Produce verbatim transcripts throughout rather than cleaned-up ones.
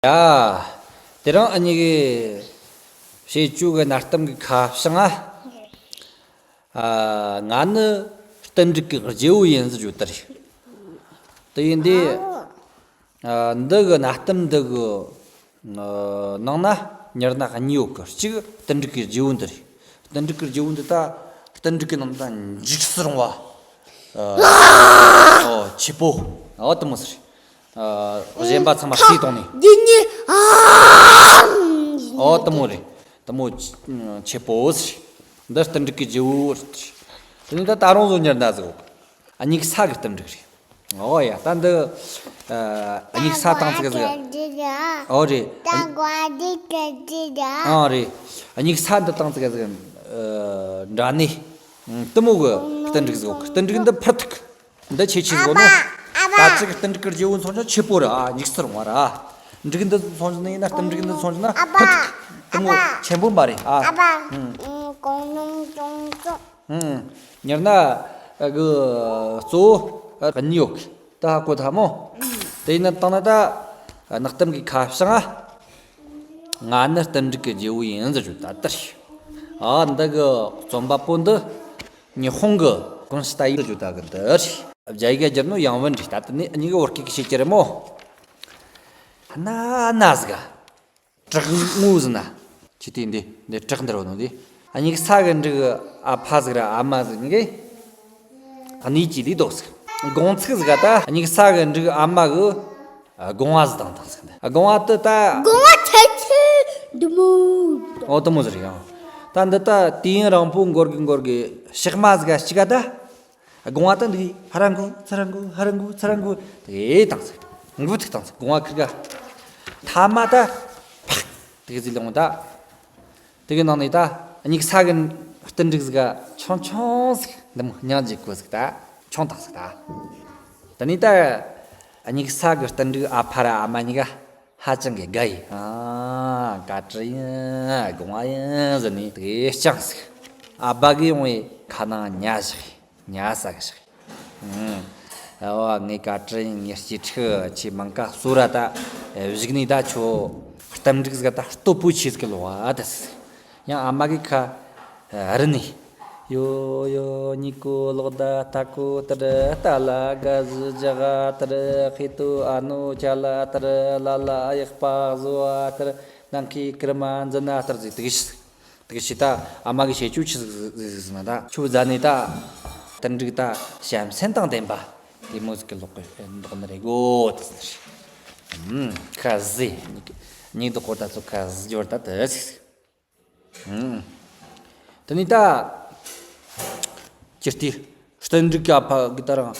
ཡ། དེ་རིང་ཨ་ནི་གི་བྱེད་སྤྱོད་གི་གནའ་གཏམ་གི་ཁ་བྱང་ང་། ཨ། ང་ནི་རྟེན་འབྲེལ་གི་རྗེ་བོ་ཡིན་ཟེར་རྒྱུ་དེ་རེད། དེ་ཡིན་དུས། ཨ། འདི་གི་གནའ་གཏམ་འདི་གི་ཨ་ནང་ན་མྱི་སྣ་གཉིས་ཡོད་གི། གཅིག་རྟེན་འབྲེལ་གི་རྗེ་བོ་འདི་རེད། རྟེན་འབྲེལ་གི་རྗེ་བོ་འདི་ད་རྟེན་འབྲེལ་གི་ནང་ད་འཇིགས་སུ་རུང་བ། ཨ། ཨོ་ཆེ་པོ། ཨོ་དེ་མོ་ཟེར། ཨ། གཞན་པ་ཚང་མ་བསད་བཏང་ནས། འདི་ནི། ཨ། ཨོ་དེ་མོ་རེད། དེ་མོ་ཆེ་པོ་ཟེར། འདི་རྟེན་འབྲེལ་གི་རྗེ་བོ་རེད། དེ་ནི་ད་ད་རུང་བཟོ་ཉར་ན་ཟིག་ཨ་ཉིག་ས་གི་རྟེན་འབྲེལ་རེད། ཨོ་ཡ། ད་འདི། ཨ། ཨ་ཉིག་ས་བཏང་ཙི་ག་ཟིག་ཨོ་རེད། ཨ་རེད། ཨ་ཉིག་ས་འདི་བཏང་ཙི་ག་ཟིག་ཨ། འདྲ་ནི། དེ་མོ་གི་རྟེན་འབྲེལ་ཟིག་རྟེན་འབྲེལ་འདི་ཕུར་ཐུག་འདི་ཆེ་ཆེ་ཟིག་ནོ། ད་ཅིག་རྟེན་འབྲེལ་གི་རྗེ་བོ་མཚོན་ཆ་ཆེ་པོ་ར། ཨ། འཇིགས་སུ་རུང་བ་ར། འབྲེལ་འདི་མཚོན་ཆ་ནི་ཡིན་ན། རྟེན་འབྲེལ་འདི་མཚོན་ཆ་ན་ཕུར་ཐུག་དེ་མོ་ཆེན་པོ་མ་རེད། ཨ། ཨུམ། མྱི་སྣ་གི་གཙོ་བོ་གཉིས་ཡོད་གི། ད་ཧ་གོ་ཐལ་མོ། དེ་ཡིན་ན་བཏང་ན་ད་གནའ་གཏམ་གི་ཁ་བྱང་ང་། ང་ནི་རྟེན་འབྲེལ་གི་རྗེ་བོ་ཡིན་ཟེར་རྒྱུ་ད་དེ་རེད། ཨ། འདི་གི་རྩོམ་པ་པོ་འདི་ཉི་ཧོང་གི་གུན་སི་ཏ་ཡི་ཟེར་རྒྱུ་ད་གི་འདི་རེད། རྒྱ་ཡིག་ག་བསྒྱུར་ནོ་ཡང་ཝུན་རེད། ད་དེ་ནི་ཨ་ཉིག་གི་བོད་སྐད་གི་བཤད་རྒྱུ་རེད་མོ། ན་ན་ཟིག་ག་བྲག་ངོས་ཟིན་ན། ཁྱི་དེ་འདི་འདི་བྲག་འདིར་བ་ནོ་འདི། ཨ་ཉིག་ས་གི་འབྲུག་ཨ་ཕ་ཟིག་ར་ཨ་མ་ཟིག་གི་གནས་ཀྱི་ལས་ལྡོག་ཟིག་དགོངས་ཚིག་ཟིག་ག་ད་ཨ་ཉིག་ས་གི་འབྲུག་ཨ་མ་གི་དགོངས་པ་ཟིག་བཏང་བཏང་ཟིག་འདི་དགོངས་པ་དེ་ད། དགོངས་པ་ཆེ་ཆེ་འདི་མོ། ཨོ་དེ་མོ་ཟིག་རེད་ཡང་། ད་འདི་ད་དུས་ཡུན་རིང་པོ་འགོར་གི་འགོར་གི་ཕྱག་མ་ཟིག་ག་གཅིག་ག་ད། དགོངས་པ་དང་འདི་ཧ་ར་འགུ་ཚ་ར་འགུ་ཧ་ར་འགུ་ཚ་ར་འགུ་དེ་བཏང་ཟིག་འགུ་ཐིག་བཏང་ཟིག་དགོངས་པ་ཁིར་ག་ཐ་མ་ད་ཕག་དེ་གི་ཟིག་ལོང་ད། དེ་གི་ནང་ནས་ད་ཨ་ཉིག་ས་གི་རྟེན་འབྲེལ་ཟིག་ག་ཆུང་ཆུང་ཟིག་འདི་མོ་སྙིང་རྗེ་གོ་ཟིག་ད་ཆུང་བཏང་ཟིག་ད། དེ་ནས་ད་ཨ་ཉིག་ས་གི་རྟེན་འབྲེལ་ཨ་ཕ་ར་ཨ་མ་གཉིས་ཀ་ཧ་ཅང་གི་དགའ་ཡི། ཨ། བཀའ་དྲིན་ཡིན། དགོངས་པ་ཡིན་ཟེར་ནས་དེ་བསྐྱངས་ཟིག་ཨ་ཕ་གི་ཡོང་བའི་ཁ་ནང་ཉལ་བཞག་ཉལ་ས་གི་བཞག་ཨ་བ་ངའི་བཀའ་དྲིན་ཡིན། ངའི་གཅེས་ཕྲུག་ཁྱེད་མང་ཀ་གསོ་ར་ད་གཞུག་ནས་ད་ཁྱོད་རྟེན་འབྲེལ་ཟིག་ད་སྟོབས་པོ་ཆེ་ཟིག་ལོག་ཨ་ད་ཟིག་ཡང་ཨ་མ་གི་ཁ་རི་ནས། ཡོ་ཡོ་ཉི་ཀོ་ལོག་ད་ད་ཀོ་ཏར་ཏ་ལ་ག་ཟི་ཇ་ག་ཏར་ཁི་ཏོ་ཨ་ནོ་ཅ་ལ་ཏར་ལ་ལ་ཡག་པ་བཟོ་བ་ཏར་ནང་ཁི་ཀར་མ་འཛིན་ན་ཏར་ཟིག་དེ་གི་ཤི་དེ་གི་ཤི་ད་ཨ་མ་གི་བྱེད་སྤྱོད་ཆི་ཟིག་ཟིག་ཟིག་ཟིག་ན་ད་ཁྱོད་ཟ་ནས་ད་དིན་འགྲིག་ད་བྱམས་སེམས་དང་ལྡན་པ་དེ་མོ་ཟིག་གི་ལོག་གི་འདོག་ནི་རེད་གོ་ད་ཟེར། ཁ་ཟི་ཉིག་ཉིག་དོག་གོ་ད་ཚོ་ཁ་ཟི་འབྱོར་ད་དེ་ཟིག་དེ་ནས་ད་ཅི་སྟེ་རྟེན་འབྲེལ་གྱི་ཨ་ཕ་གི་ད་རང་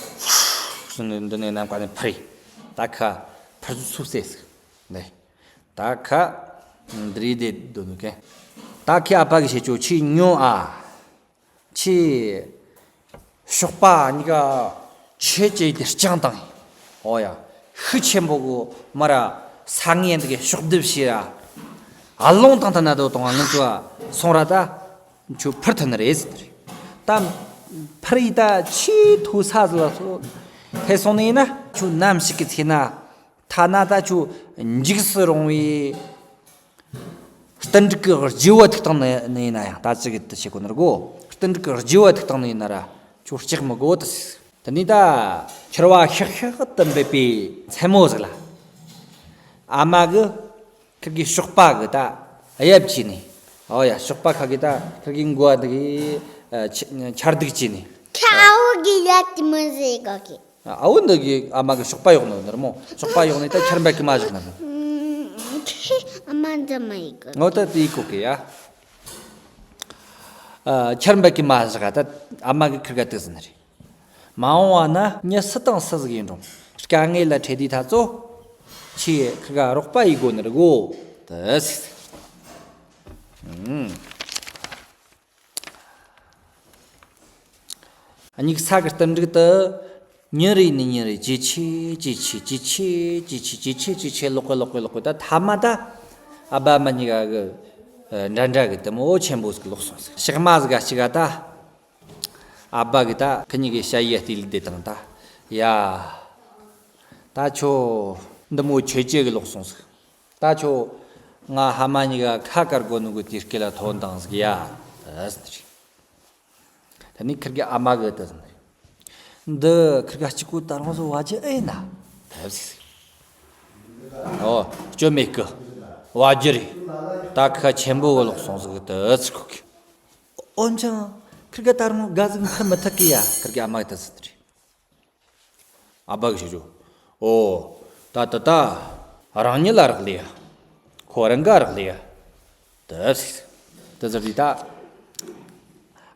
ཟེར་ནས་འདི་ནས་ནམ་མཁའ་ནས་འཕུར་ཡི། ད་ཁ་འཕུར་ཚུགས་སེ་ཟིག་ནས་ད་ཁ་འདི་རེད་དེ་འདོད་ནུ་གན། ད་ཁའི་ཨ་ཕ་གི་བྱེད་ཆོག་ཆི་ཉོ་ཨ། ཆི་ཞོགས་པ་གཉིས་ཀ་ཆེ་ཆེ་དེ་རྐྱང་དང་། ཨོ་ཡ། ཤུགས་ཆེན་པོ་གོ་མ་ར་ས་ངན་དེ་གི་ཤོག་སྡེབ་བྱས་ར། ཨ་ལོང་དང་ཐ་ན་དོ་དང་ང་ཚོ་སོང་ར་ད། ཁྱོད་འཕུར་ཐུབ་ནི་རེད་ཟེར་ནི་རེད། ད་འཕུར་ཡི་ད་ཆེས་མཐོ་ས་ཟིག་ལ་སོ་ཐེ་སོང་ནི་ཡིན་ན་ཁྱོད་ནམ་ཞིག་གི་ཚེ་ན་ཐ་ན་ད་ཁྱོད་འཇིགས་སུ་རུང་བའི་རྟེན་འབྲེལ་གི་རྗེ་བོ་ཐུག་བཏང་ནི་ཡིན་ན་ཡང་ད་ཅི་གི་དུ་བྱེད་དགོ་ནི་རེད་གོ། རྟེན་འབྲེལ་གི་རྗེ་བོ་ཐུག་བཏང་ནི་ཡིན་ན་ར་ཁྱོད་སྐྲག་མི་དགོ་ད་ཟེར། དེ་ནས་ད་ཁྱེར་བ་ཤག་ཤག་ཏུ་འབད་པའི་མཚན་མོ་ཟིག་ལ་ཨ་མ་གི་ཁིར་གི་ཞོགས་པ་གི་ད་གཡབ་བྱས་ནས། ཨོ་ཡ། ཞོགས་པ་ཁ་གི་ད་ཁིར་གི་མགོ་བ་འདི་གི་ཆ་ཆར་འདུག་བྱས་ནས། ཁྱེད་ཨ་བོ་གི་ཡ་དེ་མི་ཟེར་ག་གི། ཨ་བོ་འདི་གི་ཨ་མ་གི་ཞོགས་པ་ཡོང་ནོ་ནར་མོ། ཞོགས་པ་ཡོང་ནས་ད་ཁྱེར་འབད་གི་མ་བཞག་ནར་མོ། ཨ་མ་འཛམ་མ་ཡི་གི། ངོ་ད་དེ་ཡི་གོ་གི་ཡ། ཨ་ཁྱེར་འབད་གི་མ་བཞག་ད་ཨ་མ་གི་ཁིར་ག་དུ་ཟིན་ནི་རེད། མ་འོངས་པ་ན་མྱི་སུ་དང་སུ་ཟིག་ཡིན་རུང་དཀའ་ངལ་ལ་འཕྲད་དུས་ད་ཚོ་ཆེས་ཁི་ག་རོགས་པ་ཡི་དགོ་ནི་རེད་གོ། དེ་སིག་ཨ་ཉིག་ས་གི་རྟེན་འབྲེལ་དུ་ཉིན་རེ་ནས་ཉིན་རེ་ཇེ་ཆེ་ཇེ་ཆེ་ཇེ་ཆེ་ཇེ་ཆེ་ཇེ་ཆེ་ཇེ་ཆེ་ལོག་གི་ལོག་གི་ལོག་གི་ད་ཐ་མ་ད་ཨ་བ་མ་གཉིས་ཀ་གི་འདྲ་འདྲ་གི་དེ་མོ་ཆེན་པོ་ཟིག་ལོག་སོང་ཟིག་ཕྱག་མ་ཟིག་ག་གཅིག་ག་ད། ཨ་ཕ་གི་ད་ཁི་གཉིས་ཀྱི་ཞ་ཡི་ལྟས་ལུགས་དེ་དང་ད། ཡ། ད་ཁྱོད་འདི་མོ་ཆེ་ཆེ་གི་ལོག་སོང་ཟིག་ད་ཁྱོད་ང་ཕ་མ་གཉིས་ཀ་ཁ་བཀར་དགོས་ནོ་གི་དུས་སྐབས་ལ་ཐོན་བཏང་ཟིག་ཡ། ད་ཟེར་ནི་རེད། ད་ནི་ཁིར་གི་ཨ་མ་གི་ད་ཟེར་ནི་རེད། འདི་ཁིར་ག་གཅིག་པོ་ད་རུང་བཟོ་བ་རྒྱུ་ཨེ་ན། ད་ཟིག་ཟིག་ཨོ་སྐྱོན་མེད་གི། བ་རྒྱུ་རེད། ད་ཁ་ཆེན་པོ་གི་ལོག་སོང་ཟིག་ད་ཟེར་ཁོ་གི། འོན་ཀྱང་ཁིར་ག་ད་རུང་དགའ་ཟིག་འཁུར་མི་ཐུབ་གི་ཡ། ཁིར་གི་ཨ་མ་གི་ད་ཟེར་ནི་རེད། ཨ་ཕ་གིས་ཞུས་བྱུང་། ཨོ། ད་ད་ད། རང་ཉིད་ལ་རག་ལས་ཡ། ཁོ་རང་ག་རག་ལས་ཡ། ད་ཟིག་ད་ཟེར་དུས་ད།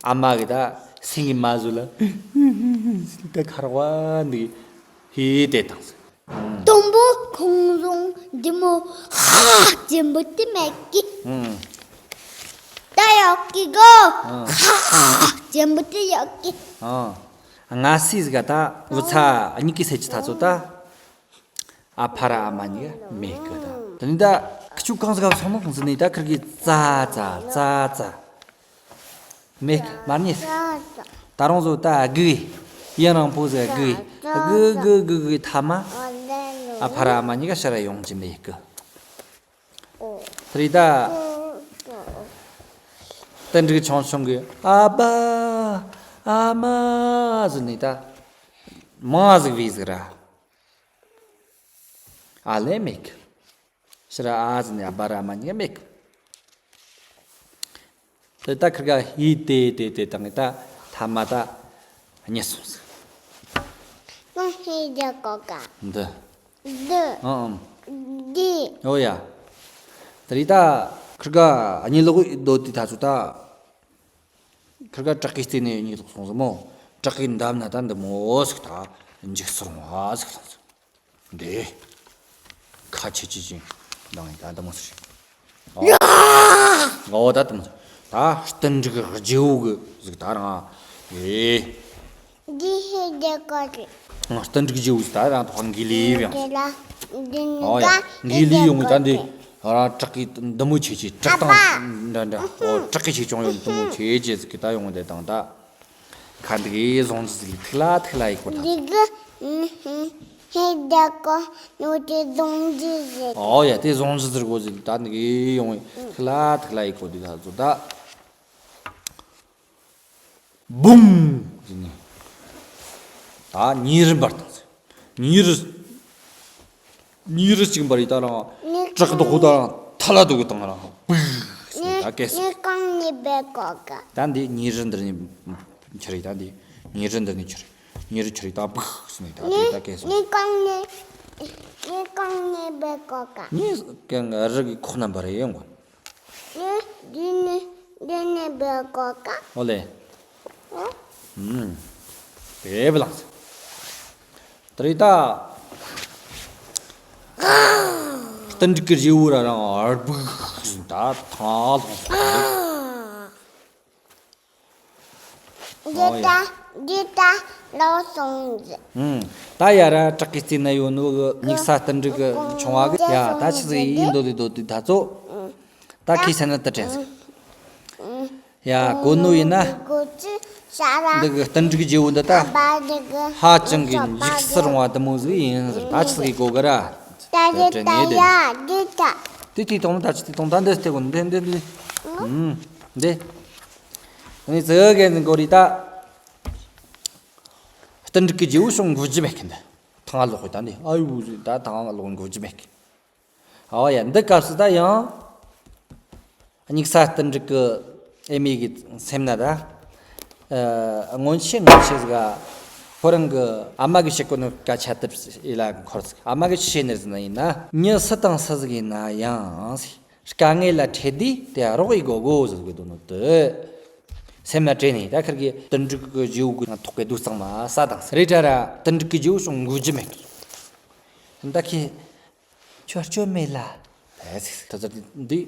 ཨ་མ་གིས་ད་སེམས་ཀྱིས་མ་བཟོད་ལ། ད་ཁ་རག་པ་འདི། ཧི་དེ་དང་ཟིག་དུམ་བུ་ཁོང་རང་འདི་མོ་ཧ་ཅན་པོ་དེ་མེད་ཀི། ཨང་། ད་ཡག་གི་གོ། ཨང་། ཧ་ཅན་པོ་དེ་ཡག་གི། ཨང་། ང་སི་ཟིག་ག་ད་བུ་ཚ་གཉིས་ཀྱི་ཟེར་གྱི་ཐ་ཚོ་ད། ཨ་ཕ་ར་ཨ་མ་གཉིས་ཀ་མེད་གི་ད། དེ་ནི་ད་ཁི་ཆུ་གང་ཟིག་ག་སོང་ནོ་གང་ཟིག་ནི་ད་ཁིར་གི་ཙ་ཙ་ཙ་ཙ། མེད་གི་མ་རྙེད། ད་རུང་བཟོ་ད་དགུ་ཡི། ཡུན་རིང་པོ་ཟིག་དགུ་ཡི། དགུ་དགུ་དགུ་དགུ་ཐ་མ། ཨ་ཕ་ར་ཨ་མ་གཉིས་ཀ་ཕྱིར་ར་ཡོང་གི་མེད་གི། དེ་རེད་ད། གཏན་འགྲིག་ཆུང་ཆུང་གི་ཨ་ཕ། ཨ་མ་ཟེར་ནི་ད། མང་ཟིག་བས་ཟིག་ར། ཨ་ལས་མེད་གི། ཕྱིར་ར་ཨ་ཟེར་ནི་ཨ་ཕ་ར་ཨ་མ་གཉིས་ཀ་མེད་གི། དེ་ད་ཁིར་ག་ཧི་དེ་དེ་དེ་དང་ད་ཐ་མ་ད་རྙེད་སོང་ཟིག་ང་ཧི་རྒྱག་གོ་ག་འདི། འདི། ཨང་ཨང་། འདི། ཨོ་ཡ། དེ་རེད་ད། ཁིར་ག་གཉིད་ལོག་གི་སྡོད་དུས་ད་ཚོ་ད། ཁིར་ག་བྲག་གི་རྩེ་ནས་གཉིད་ལོག་སོང་ཟིག་མོ། བྲག་གི་འདབས་ན་ད་འདི་མོ་ཟིག་ད་འཇིགས་སུ་རུང་བ་ཟིག་སོང་ཟིག་འདི། ཁ་ཆེ་ཆེ་ཅིག་འདང་ཡིན་ད་འདི་མོ་ཟིག་ཨོ། ཨོ་ད་དེ་མོ་ཟིག་ད་རྟེན་འབྲེལ་གྱི་རྗེ་བོ་གི་ཟིག་ད་རང་། ཨེ། འདི་ཧེ་འདི་ཀོ་རེད། ང་རྟེན་འབྲེལ་རྗེ་བོ་ད་རང་ཐོག་འགི་ལི་ཡོང་། འདི་ལ་འདི་ནི་ཨོ་ཡ། ད་འགི་ལི་ཡོང་ད་འདི། ཧེ་འདི་ཀོ་རེད། རང་བྲག་གི་འདི་མོ་ཆེ་ཆེ་བྲག་དང་འདྲ་འདྲ། ཨོ་བྲག་གི་ཆེ་ཆུང་ཡོད་འདི་མོ་ཆེ་ཆེ་ཟིག་གི་ད་ཡོང་འདི་དང་ད། ཁ་འདི་གི་བཟུང་ཟིག་ཐིག་ལ་ཐིག་ལ་ཡི་གོ་ད། འདི་གི་ཧེ་འདི་ཀོ་ནོ་དེ་བཟུང་ཟིག་ཟེར། ཨོ་ཡ་དེ་བཟུང་ཟིག་ཟེར་གོ་ཟིག་ད་འདི་གི་ཡོང་ཐིག་ལ་ཐིག་ལ་ཡི་གོ་འདི་ད་ཟོ་ད། བུམ། ཟེར་ནས། ད་ཉིན་རེ་འབར་བཏང་ཟེར། ཉིན་རེ། ཉིན་རེ་གཅིག་འབར་ཡི་ད་རང་། བྲག་རྡོ་ཁོ་ད་རང་ཐ་ལ་དུ་གི་བཏང་རང་། བུག་ཟེར་ནས་ད་སྐད་སོང་། ནི་གང་ནས་འབད་གོ་ག་ད་འདི་ཉིན་རེ་འདིར་ནས་འཁྱེར་ཡི་ད་འདི། ཉིན་རེ་འདིར་ནས་འཁྱེར། ཉིན་རེ་འཁྱེར་ཡི་ད་བུག་ཟེར་ནས་ད་འདི་ད་སྐད་སོང་། ནི་གང་ནས། ནི་གང་ནས་འབད་གོ་ག་ནི་གང་རི་གི་ཁོག་ན་འབར་ཡོང་གོ། ནི་འདི་ནི་འདི་ནི་འབད་གོ་ག་ཨོ་ལེ། ཨོ། ཨུམ། དེ་བ་ལངས་སོང་། དེ་རེད་ད། རྟེན་འབྲེལ་གྱི་རྗེ་བོ་ར་རང་ཨར་བུག་ཟིན་ད་ཐང་ལྷུང་སོང་། འདི་ད་འདི་ད་ལོ་སོང་ཟིན། ཨུམ། ད་ཡ་ར་བྲག་གི་རྩེ་ན་ཡོད་ནོ་གི་དམིགས་བསལ་རྟེན་འབྲེལ་གྱི་ཆུང་བ་གི་ཡ་ད་ཆི་ཟིག་ཡིན་འདོད་དེ་འདོད་དེ་ད་ཚོ། ད་ཁྱེད་ས་ན་ད་དྲན་ཟིག་ཡ་གོ་ནོ་ཡིན་ན། འདི་གི་རྟེན་འབྲེལ་གྱི་རྗེ་བོ་འདི་ད། ཧ་ཅང་གི་འཇིགས་སུ་རུང་བ་དེ་མོ་ཟིག་ཡིན་ཟེར། ད་ཆི་ཟིག་གོ་གི་ར། ད་དྲན་ནས་དེ། དེ་དེ་དང་ད་ཆི་དེ་དང་ད་འདི་དེ་གོ་འདི་འདི་འདི། ཨུམ། འདི། ནི་ཙི་གེ་འདི་གོ་རི་ད། རྟེན་འབྲེལ་གྱི་རྗེ་བོ་བྱུང་འགུལ་རྒྱུ་མེད་གི་འདི། ཐང་ལོག་གི་ད་འདི་ཨ་ཡུ་ཟིག་ད་ཐང་ལོག་འགུལ་རྒྱུ་མེད་གི། ཨོ་ཡ། འདི་སྐབས་སུ་ད་ཡང་། དམིགས་བསལ་རྟེན་འབྲེལ་གྱི་ཨེ་མའི་གི་སེམས་ན་ད། ཨ། སྔོན་ཆད་སྔོན་ཆད་ཟིག་ག་ཁོ་རང་གི་ཨ་མ་གི་བཤད་གོ་ནོ་སྐད་ཆ་དེ་ཡིད་ལ་འཁོར་ཟིག་ཨ་མ་གི་ཆི་བཤད་ནི་ཟིག་ན་ཡིན་ན། མྱི་སུ་དང་སུ་ཟིག་ཡིན་ན་ཡང་། དཀའ་ངལ་ལ་འཕྲད་དུས་དེ་རོགས་ཡེད་དགོས་གོ་ཟེར་གི་འདུག་ནོ་དེ། སེམས་ན་དྲན་ནས་ད་ཁིར་གི་རྟེན་འབྲེལ་གྱི་རྗེ་བོ་གི་ཐོག་གི་བསྡུས་གཙང་མ་ས་དང་ས་རེད་དྲ་ར། རྟེན་འབྲེལ་གྱི་རྗེ་བོ་བྱུང་འགུལ་རྒྱུ་མེད། ད་ཁྱེད། ཁྱོད་སྐྱོན་མེད་ལ། ད་ཚིག་ད་ཚིག་འདི།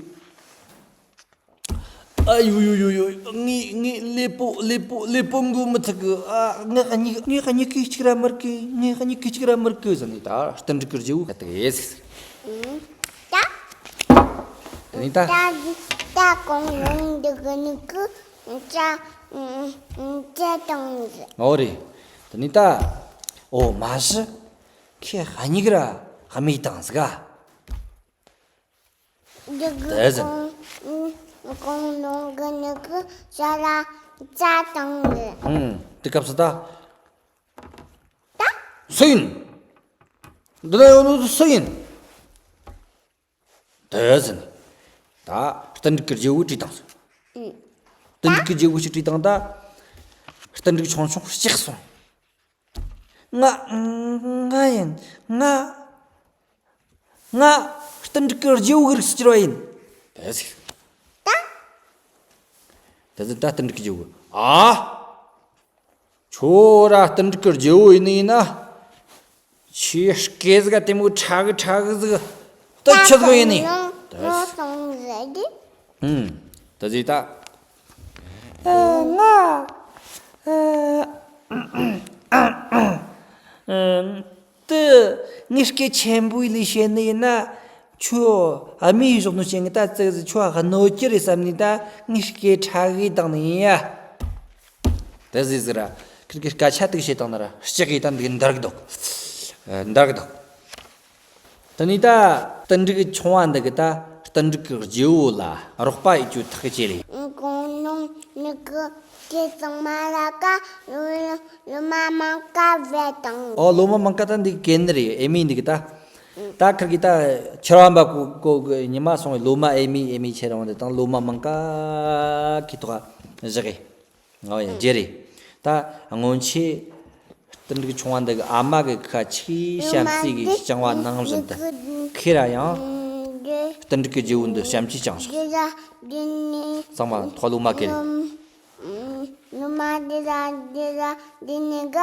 ཨ་ཡུ་ཡུ་ཡུ་ཡུ། ངའི་ངའི་ཀླད་པ་ཀླད་པ་ཀླད་པ་འགུལ་མི་ཐུབ་གི། ཨ། ངའི་གཉིད་ངའི་གཉིད་ཁུག་གཅིག་ར་མི་རུང་གི། ངའི་གཉིད་ཁུག་གཅིག་ར་མི་རུང་གི་ཟེར་ནས་ད་རྟེན་འབྲེལ་གྱི་རྗེ་བོ་ད་ཡེ་ཟིག་ད། ད་ནི་ད། ད་ད་གོང་ཡོང་འདི་གི་ནི་གི་ཅ་ཅ་དང་ཟེར། ཨོ་རེད། ད་ནི་ད། ཨོ་མ་གཞི། ཁྱེད་གཉིད་ར་མི་བཏང་ཟིག་ག་འདི་གི་དེ་ཟིན། གོང་གོང་ནང་གི་ནི་གི་ཞྭ་ལ་རྩྭ་དང་ནི། ཨང་། དེ་སྐབས་སུ་ད། ད། སུ་ཡིན། འདི་ན་ཡོད་ནོ་སུ་ཡིན། དེ་ཟིན། ད་རྟེན་འབྲེལ་གྱི་རྗེ་བོ་བྲིས་བཏང་ཟིན། ཨང་། རྟེན་འབྲེལ་གྱི་རྗེ་བོ་ཞིག་བྲིས་བཏང་ད། རྟེན་འབྲེལ་ཆུང་ཆུང་གཅིག་སོང་། ང་། ང་ཡིན། ང་། ང་། རྟེན་འབྲེལ་གྱི་རྗེ་བོ་གི་རིགས་སུ་གྱུར་པ་ཡིན། དེ་ཟིག། ད། དེ་ཟིག་ད་རྟེན་འབྲེལ་གྱི་རྗེ་བོ། ཨ། ཁྱོད་ར་རྟེན་འབྲེལ་གྱི་རྗེ་བོ་ཡིན་ནི་ཡིན་ན། ཁྱོས་སྐད་ཟིག་ག་དེ་མོ་ཁྲ་གི་ཁྲ་གི་ཟིག་ད་ཆི་ཟིག་ཡིན་ནི། ད་ཁོང་ལོ་སོང་ཟེར་གི། ཨུམ། དེ་ཟིག་ད། ཨ། ང་། ཨ། ཨ། དེ། ངས་སྐད་ཆེན་པོ་ལས་བཤད་ནི་ཡིན་ན། ཁྱོད་མིའི་གཞོགས་ནོ་ཅན་གི་ད་ཙིག་ཟིག་ཁྱོད་གནོད་རྒྱུ་རེད་བསམ་ནི་ད་ངས་སྐད་ཁྲ་གི་བཏང་ནི་ཡིན་ཡ། དེ་ཟིག་ཟིག་ར། ཁིར་གི་སྐད་ཆ་དེ་གི་བཤད་བཏང་ན་ར་ལྕགས་གི་ད་འདི་འདར་གི་འདུག། འདར་གི་འདུག། དེ་ནས་ད་རྟེན་འབྲེལ་གྱི་ཆུང་བ་འདི་གི་ད་རྟེན་འབྲེལ་གྱི་རྗེ་བོ་ལ་རོགས་པ་ཡེད་རྒྱུ་ཐག་གིས་བཅད་ལེ། གོང་ནང་ནི་གི་ཁྱེད་ཚང་མ་ལ་ཀ་ལོ་ལོ་མ་མང་ཀ་བེད་དང་། ཨོ། ལོ་མ་མང་ཀ་ད་འདི་གན་ནི་རེད། ཨེ་མི་འདི་གི་ད། ད་ཁིར་གི་ད་ཁྱེར་བ་འབབ་གོ་གོ་གི་ཉི་མ་སོང་བའི་ལོ་མ་ཨེ་མི་ཨེ་མི་ཁྱེར་འོང་དེ་དང་ལོ་མ་མང་ཀ་གི་ཐོག་བཞག་གི། ང་བ་ཡང་རྗེ་རེད། ད་སྔོན་ཆད་རྟེན་འབྲེལ་ཆུང་བ་འདི་གི་ཨ་མ་གི་ཁ་ཆེས་བྱམས་བརྩེ་གི་བྱིན་རླབས་གནང་བཞིན་དུ་ཁྱེད་ར་ཡང་རྟེན་འབྲེལ་གྱི་རྗེ་བོ་འདི་བྱམས་བརྩེས་བསྐྱངས་ཤོག། ཚང་མ་ཐོག་ལོ་མ་གན་ལེ། ལོ་མ་འདི་ར་འདི་ར་འདི་ནི་ག་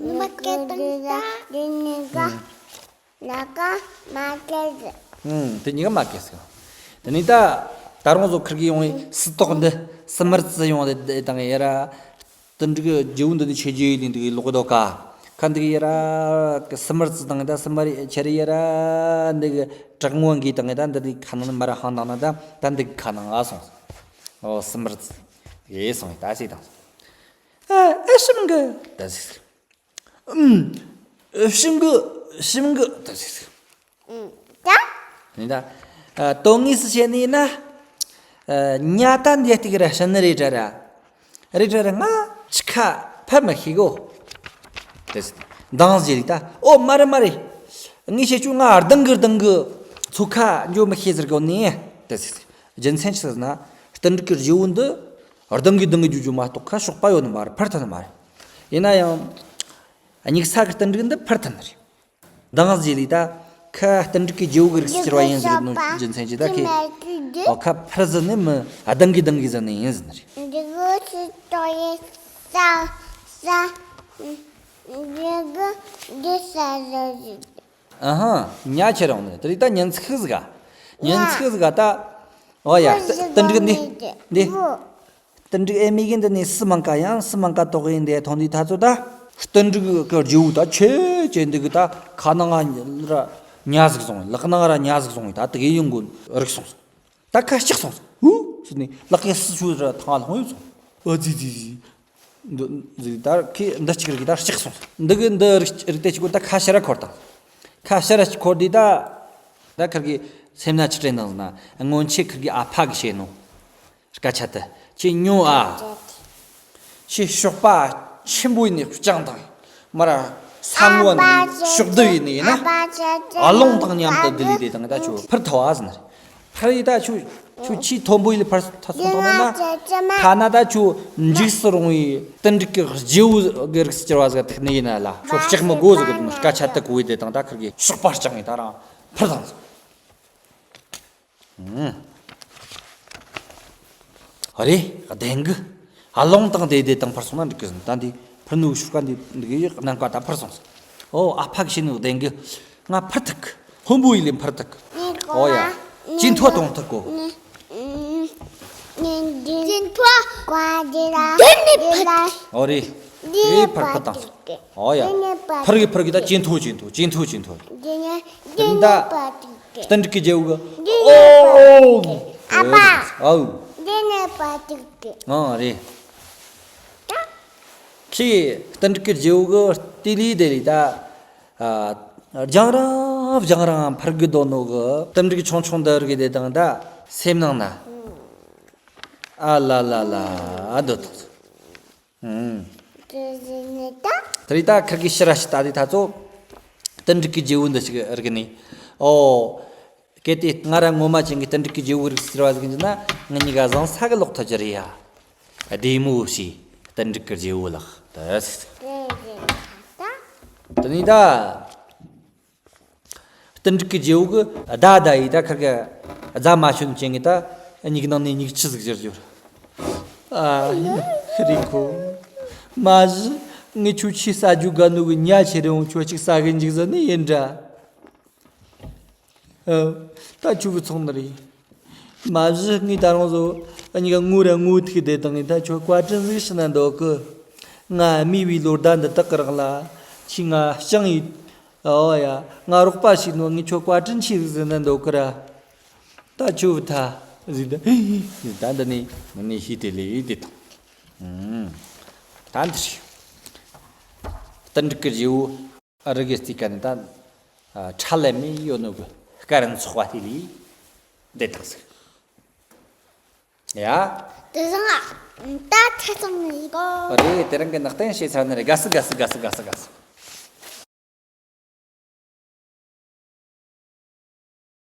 ལོ་མ་གན་འདི་ར་འདི་ནི་ག་ལ་ཀ་མ་གན་ཟེར། ཨུམ། དེ་གཉིས་ཀ་མ་གན་ཟེར། དེ་ནས་ད་ད་རུང་བཟོ་ཁིར་གི་ཡོང་བའི་སི་ཏོག་འདི་སི་མར་ཙི་ཡོང་དེ་དེ་དང་ཡ་ར། རྟེན་འབྲེལ་གྱི་རྗེ་བོ་འདི་ནི་ཆེ་རྗེ་ཡིན་འདི་གི་ལོག་དོ་ཀ། ཁ་འདི་གི་ཡ་ར་གི་སི་མར་ཙི་དང་ད་སི་མར་ཆེ་རི་ཡ་ར་འདི་གི་བྲག་ངོ་འགའི་དང་ད་འདི་འདི་ཁ་ནང་ནི་མ་ར་ཧང་དང་ན་ད་ད་འདི་གི་ཁ་ནང་ང་སོང་། ཨོ། སི་མར་ཙི་ཡེ་སོང་ད་ཅི་དང་། ཨ། ཨེ་ཤིམ་གི་ད་ཟིག། ཨུམ། ཤིང་གི་ཤིང་གི་ད་ཟེར། ཨུམ། ད། ནི་ད། ཨ། དོན་དངོས་སུ་བཤད་ནི་ཡིན་ན། ཨ། ཉ་ད་འདི་སྟེགས་ར་ཤི་ནི་རེད་དྲ་ར། རེད་དྲ་ར་ང་ཆི་ཁ་ཕ་མ་ཤེས་གོ། ད་ཟེར། འདང་ཟེར་རེད་ད། ཨོ་མ་རེད་མ་རེད། ངས་བཤད་ཆུ་ང་རྡུང་གི་རྡུང་གི་ཚུ་ཁ་འཇོ་མི་ཤེས་ཟེར་གོ་ནི། ད་ཟེར། རྒྱུ་མཚན་ཆི་ཟེར་ན། རྟེན་འབྲེལ་གྱི་རྗེ་བོ་འདི། རྡུང་གི་རྡུང་གི་རྒྱུ་རྒྱུ་མ་གཏོགས་ཁ་གཤོག་པ་ཡོད་ནི་མ་རེད། འཕུར་ཐུབ་ནི་མ་རེད། ཡིན་ན་ཡང་། སྙིགས་ས་གི་རྟེན་འབྲེལ་འདི་འཕུར་ཐུབ་ནི་རེད། མདང་ཟེར་ལི་ད་ཁ་རྟེན་འབྲེལ་གྱི་རྗེ་བོ་གི་རིགས་སུ་གྱུར་པ་ཡིན་ཟེར་ནོ་རྒྱུ་མཚན་གྱིས་ད་ཁེ། འོ་ཁ་འཕུར་ཟེར་ནི་མི་རྡུང་གི་རྡུང་གི་ཟེར་ནི་ཡིན་ཟེར་ནི་རེད། འདི་གི་སི་ཏོ་ཡི་ས་ས་འདི་གི་འདི་ས་ཟེར་ཟེར། ཨ་ཧ། ཉ་ཁྱེར་ཡོང་ནི་དེ་རིགས་ད་ཉན་ཚིག་ཟིག་ག་ཉན་ཚིག་ཟིག་ག་ད། འོ་ཡ། རྟེན་འབྲེལ་འདི་འདི། རྟེན་འབྲེལ་ཨེ་མི་གི་འདི་ནས་སུ་མང་ཀ་ཡང་སུ་མང་ཀ་དོག་ཡིན་དེ་ཐོན་དུས་ད་ཚོད་ད། རྟེན་འབྲེལ་གི་རྗེ་བོ་ད་ཆེ་ཆེ་འདི་གི་ད་ཁ་ནང་ང་ར་ཉ་ཟིག་སོང་། ལག་ནང་ར་ཉ་ཟིག་སོང་ད་དེ་གི་ཡོང་གོ་རིག་སོང་། ད་ཁ་ལྕགས་སོང་། ཧུ་ཟེར་ནས་ལག་གི་སུ་ཆུ་ར་ཐང་ལྷུང་ཡོད་སོང་། ཨ་ཙི་ཙི་ཙི། འདི་ཟིག་ད་ཁི་འདི་གཅིག་རིག་ད་ལྕགས་སོང་། འདི་གི་འདི་རིག་རིག་དེ་གཅིག་གོ་ད་ཁ་ཕྱི་ར་འཁོར་དང་། ཁ་ཕྱི་ར་འཁོར་དུས་ད། ད་ཁིར་གི་སེམས་ན་ཆི་དྲན་དང་ཟེར་ན་སྔོན་ཆད་ཁིར་གི་ཨ་ཕ་གི་བཤད་ནོ། སྐད་ཆ་དེ་ཁྱེད་ཉོ་ཨ། ཁྱེད་གཤོག་པ་ཆེན་པོ་ཡིན་ནི་སྤྱང་དང་། མ་ར་ས་ངོ་ནི་ཤོག་དུ་ཡིན་ནི་ཡིན་ན། ཨ་ལོང་དང་མཉམ་དུ་བསྡད་ལི་དེ་དང་ད་ཁྱོད་འཕུར་ཐུབ་ཨ་ཟེར་ནི་རེད། ཕར་ཡི་ད་ཆུ་ཆུ་ཆེས་མཐོན་པོ་ཡི་ལ་ཕར་ཐ་སོང་དང་ན། ཐ་ན་ད་ཆུ་འཇིགས་སུ་རུང་བའི་རྟེན་འབྲེལ་གྱི་རྗེ་བོ་གི་རིགས་སུ་གྱུར་བ་ཟིག་ཐུག་ནི་ཡིན་ན་ལ་ཆུ་ལྕགས་མི་དགོས་ཟིག་གི་དུ་མ་སྐད་ཆ་དེ་གོ་ཡི་དེ་དང་ད་ཁིར་གི་གཤོག་པ་རྐྱང་ངི་ད་རང་འཕུར་དང་ཟིག། ཨ་རེ་བདེན་གི། ཨ་ལོང་དང་དེ་དེ་དང་འཕུར་སོང་ན་འགྲིག་གི་ཟིན་ད་འདི་འཕུར་ནུ་ཤུགས་ཀ་འདི་འདི་གི་ནམ་མཁའ་ད་འཕུར་སོང་ཟིག། ཨོ་ཨ་ཕ་གི་བྱས་ནུ་བདེན་གི། ང་འཕུར་ཐུབ་གི། ཧོན་པོ་ཡི་ལས་འཕུར་ཐུབ་གི། ཨོ་ཡ། ཇེ་མཐོ་གཏོང་ཐུབ་གོ། ཇེ་མཐོ། འདི་ནས་འཕུར་ཐུབ། ཨོ་རེད། དེ་འཕུར་འཕུར་བཏང་སོང་། ཨོ་ཡ། འཕུར་གི་འཕུར་གི་ད་ཇེ་མཐོ་ཇེ་མཐོ་ཇེ་མཐོ་ཇེ་མཐོ། འདི་ནས་འདི་ད་ནས་འཕུར་ཐུབ་གི། རྟེན་འབྲེལ་གྱི་རྗེ་བོ་གི། འདི་ནས་འཕུར་ཐུབ་གི། ཨོ། ཨ་ཕ། ཨའུ། འདི་ནས་འཕུར་ཐུབ་གི། ཨ་རེད། ད། ཁྱེད་རྟེན་འབྲེལ་གྱི་རྗེ་བོ་གི་ལྟེ་ལི་དེ་ལི་ད། ཨ། རྒྱང་རིང་ སྦྱང་རང་འཕར་གི་འདོད་ནོ་གི་དུད་འགྲིག་ཆུང་ཆུང་འདི་རིགས་དེ་དང་ད་སེམས་ནང་ན། ཨ་ལ་ལ་ལ་འདོད་ཐོག་དེ་རིང་ད་ཁིར་གི་ཕྱི་ར་ཞིག་ལྟ་དུས་ད་ཚོ་དུད་འགྲིག་གི་རྗེ་བོ་འདི་ཞིག་རིག་ནས། ཨོ། གལ་ཏེ་ང་ར་ངོ་མ་ཅན་གྱི་དུད་འགྲིག་གི་རྗེ་བོ་རིག་ཟེར་བ་ཟིག་ཡིན་ན་ངེད་གཉིས་ཀ་བཟང་ས་གི་ལོག་ཐུབ་རྒྱུ་རེད་ཡ། བདེ་མོ་བྱས་དུད་འགྲིག་གི་རྗེ་བོ་ལགས་ད། དེ་ནས་ད། དུད་འགྲིག་གི་རྗེ་བོ་གི་ད་ད་ཡིས་ད་ཁིར་གི་རྫ་མ་ཞོན་ཅན་གི་ད་མྱིག་ནང་ནས་མྱིག་ཆུ་ཟིག་བཞུར་བཞུར། ཨ་ཡིན་ཧི་རི་ཁོ། མ་གཞི་ངས་ཁྱོད་ཆི་ཟ་རྒྱུ་དགའ་ནོ་གི་ཉ་ཆེ་རེ་འོང་ཁྱོད་ཅིག་ཟ་གི་འཇུག་ཟ་ནི་ཡིན་འདྲ། ཨ། ད་ཁྱོད་གི་ཚོང་ནི་རེད། མ་གཞི་ངས་ད་རུང་བཟོ་ཨ་ཉི་ག་ངུ་ར་ངུ་ཐིག་དེ་དང་ངས་ད་ཁྱོད་བཀའ་དྲིན་ཟིག་ཞུ་ན་འདོད་གི། ང་མི་བའི་ལོ་ཟླ་འདི་དག་གི་རིང་ལ་ཁྱི་ང་སྤྱང་ཡིན། ཨོ་ཡ། ང་རོགས་པ་ཞིག་ནོ་ངས་ཁྱོད་བཀའ་དྲིན་ཆེ་ཟིག་ཟེར་ན་འདོད་གི་ར། ད་ཁྱོད་ད་ཟིག་ད་ཟིག་ད་འདི་ནས་ངས་ནས་ཤི་དེ་ལས་དེ་དང་། ད་འདི་རེད། དུད་འགྲིག་གི་རྗེ་བོ། རི་གི་རྩེ་ཀ་ནས་ད། ཁྲ་ལམ་མེ་ཡོད་ནོ་གི་སྐར་ཚོགས་པ་དེ་ལས་འདི་དག་ཟིག་ཡ། དེ་རིང་ད་ཐེ་ཚོམ་ཡིན་གོ། རེད། དེ་རིང་གི་ནག་བསྟན་བྱས་ཚར་ནི་རེད། དགའ་སི་དགའ་སི་དགའ་སི་དགའ་སི་དགའ་སི།